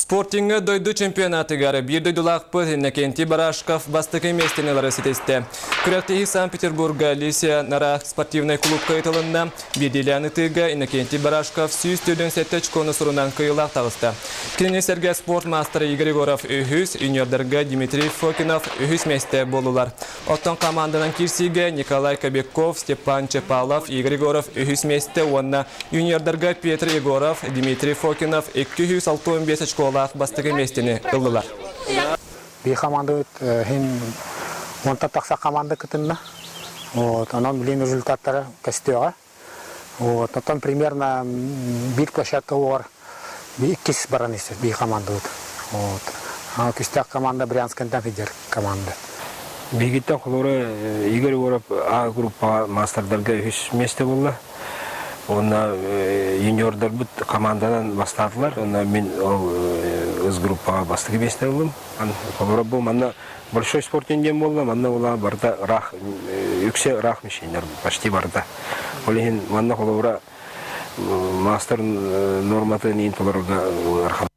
Спортиҥҥа дойду чемпионатыгар биир дойдулаахпыт Иннокентий Барашков бастакы миэстэни ылары ситистэ. Күрэхтэһии Санкт-Петербурга Алисия Нара спортивнай клубка ыытылынна. Биирдиилээн ытыыга Иннокентий Барашков 147 очкону сурунан кыайыылаах таҕыста. Кинини сэргэ спорт маастара Игорь Егоров үһүс, юниордарга Дмитрий Фокинов үһүс миэстэ буоллулар. Оттон команданан киирсиигэ Николай Кобяков, Степан Чепалов, Игорь Егоров үһүс миэстэ уонна юниордарга Петр Егоров, Дмитрий Фокинов 265 очколаах бастакы миэстэни ыллылар. Биир командабыт иһин уонтан тахса команда кытынна. Вот, онон билин результаттара көстүөҕэ. Вот, оттон примерно биир площадка угар иккис баран истэ биир командабыт. Вот. Күстээх команда Брянскантан сылдьар команда. Биһигиттэн холобура Игорь Егоров А группаҕа маастардарга үһүс миэстэ буолла. Уонна юниордарбыт команданан бастаатылар. Уонна мин ол С группаҕа бастакы миэстэ ыллым. Холобура бу манна большой спортинг диэн буолла, манна була барыта ыраах, үксэ ыраах мишеннэр почти барыта. Ол иһин манна холобура маастар норматын иин толорорго ыарахан.